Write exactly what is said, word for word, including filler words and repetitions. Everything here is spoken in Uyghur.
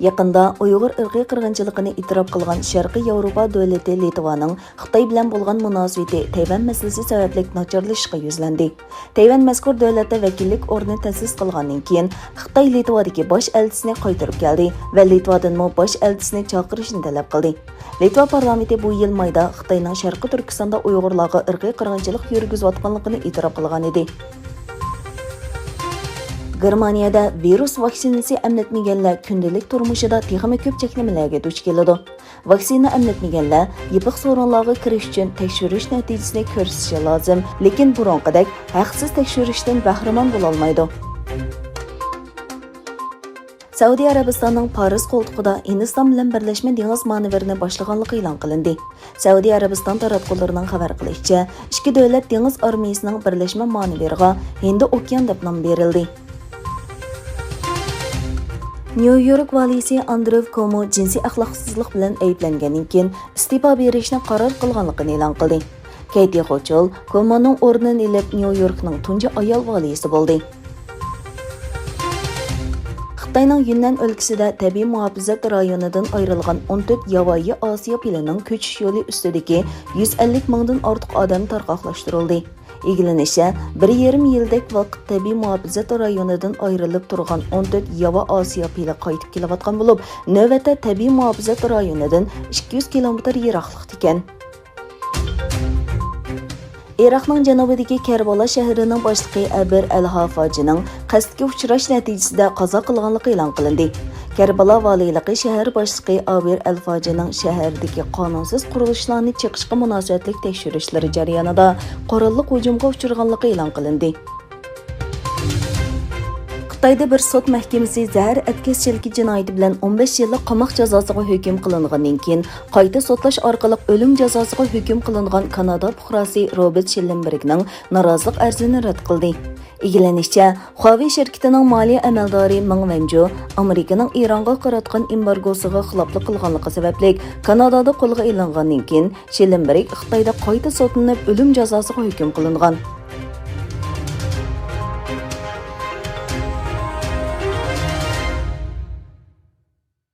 يېقىندا ئۇيغۇر ئىرقىي قىرغىنچىلىقىنى ئېتىراپ قىلغان شەرقىي ياۋروپا دۆلىتى لىتۋانىڭ خىتاي بىلەن بولغان مۇناسىۋىتى تەيۋەن مەسىلىسى سەۋەبلىك ناچارلىشىشقا يۈزلەندى. تەيۋەن مەزكۇر دۆلەتتە ۋەكىللىك ئورنى تەسىس قىلغاندىن كېيىن، خىتاي لىتۋادىكى باش ئەلچىسىنى قايتۇرۇپ كەلدى ۋە لىتۋادىنمۇ باش ئەلچىسىنى چاقىرىشنى تەلەپ قىلدى. لىتۋا پارلامېنتى بۇ يىل مايدا خىتاينىڭ شەرقىي تۈركىستاندا ئۇيغۇرلارغا ئىرقىي قىرغىنچىلىق يۈرگۈزۈۋاتقانلىقىنى ئېتىراپ قىلغان ئىدى. گېرمانىيەدە ۋىرۇس ۋاكسىنىسى ئەملەتمىگەنلەر كۈندىلىك تۇرمۇشىدا تېخىمۇ كۆپ چەكلىمىلەرگە دۇچ كېلىدۇ. ۋاكسىنا ئەملەتمىگەنلەر يېپىق سورۇنلارغا كىرىش ئۈچۈن تەكشۈرۈش نەتىجىسىنى كۆرسىتىشى لازىم، لېكىن بۇرۇنقىدەك ھەقسىز تەكشۈرۈشتىن بەھرىمەن بولالمايدۇ. سەئۇدى ئەرەبىستاننىڭ پارس قولتۇقىدا ھىندىستان بىلەن بىرلەشمە دېڭىز مانېۋىرىنى باشلىغانلىقى ئېلان قىلىندى. سەئۇدى ئەرەبىستان تاراتقۇلىرىنىڭ خەۋەر قىلىشىچە، ئىككى دۆلەت دېڭىز ئارمىيىسىنىڭ بىرلەشمە مانېۋىرىغا ھىندى ئوكيان دەپ نام بېرىلدى. نيۇ يورك ۋالىيسى ئاندرېۋ كومو جىنسىي ئەخلاقسىزلىق بىلەن ئەيىبلەنگەندىن كېيىن ئىستېپا بېرىشنى قارار قىلغانلىقىنى ئېلان قىلدى. كەيتى خوچول كومونىڭ ئورنىنى ئېلىپ، نيۇ يوركنىڭ تۇنجى ئايال ۋالىيسى بولدى. خىتاينىڭ يۈننەن ئۆلكىسىدە تەبىئىي مۇھاپىزەت رايونىدىن ئايرىلغان ئون تۆت ياۋايى ئاسىيا پىلىنىڭ كۆچۈش يولى ئۈستىدىكى يۈز ئەللىك مىڭدىن ئارتۇق ئادەم تارقاقلاشتۇرۇلدى. ئىگىلىنىشىچە، بىر يېرىم يىلدەك ۋاقىت تەبىئىي مۇھاپىزەت رايونىدىن ئايرىلىپ تۇرغان ئون تۆت ياۋا ئاسىيا پىلى قايتىپ كېلىۋاتقان بولۇپ، نۆۋەتتە تەبىئىي مۇھاپىزەت رايونىدىن ئىككى يۈز كىلومېتىر يىراقلىقتىكەن. ئىراقنىڭ جەنۇبىدىكى كەربالا شەھىرىنىڭ باشلىقى ئەبىر ئەل ھافاجىنىڭ قەستكە ئۇچراش نەتىجىسىدە قازا قىلغانلىقى ئېلان قىلىندى. كەربالا ۋالىيلىقى شەھەر باشلىقى ئابىر ئەل فاجىنىڭ شەھەردىكى قانۇنسىز قۇرۇلۇشلارنى چېقىشقا مۇناسىۋەتلىك تەكشۈرۈشلىرى جەريانىدا قوراللىق ھۇجۇمغا ئۇچرىغانلىقى ئېلان قىلىندى. خىتايدا بىر سوت مەھكىمىسى زەھەر ئەتكەس چېلىكى جىنايىتى بىلەن ئون بەش يىللىق قاماق جازاسىغا ھۆكۈم قىلىنغاندىن كېيىن، قايتا سوتلاش ئارقىلىق ئۆلۈم جازاسىغا ھۆكۈم قىلىنغان كانادا پۇقراسى روبېرت شىللېنبېرگنىڭ نارازىلىق ئەرزىنى رەت قىلدى. ئىگىلىنىشىچە، خۇاۋېي شىركىتىنىڭ مالىيە ئەمەلدارى مېڭ ۋەنجۇ ئامېرىكىنىڭ ئىرانغا قاراتقان ئېمبارگوسىغا خىلاپلىق قىلغانلىقى سەۋەبلىك، كانادادا قولغا ئېلىنغاندىن كېيىن، شىللېنبېرگ خىتايدا قايتا سوتلىنىپ، ئۆلۈم جازاسىغا ھۆكۈم قىلىنغان.